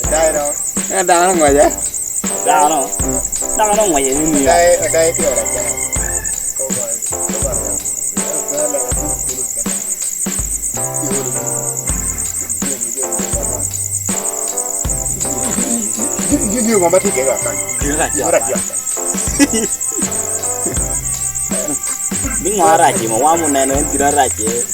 Dano ngwece. Dano. Dano ngwece ni niya. Mi ngo rac ma wan muneno en gira rac ye.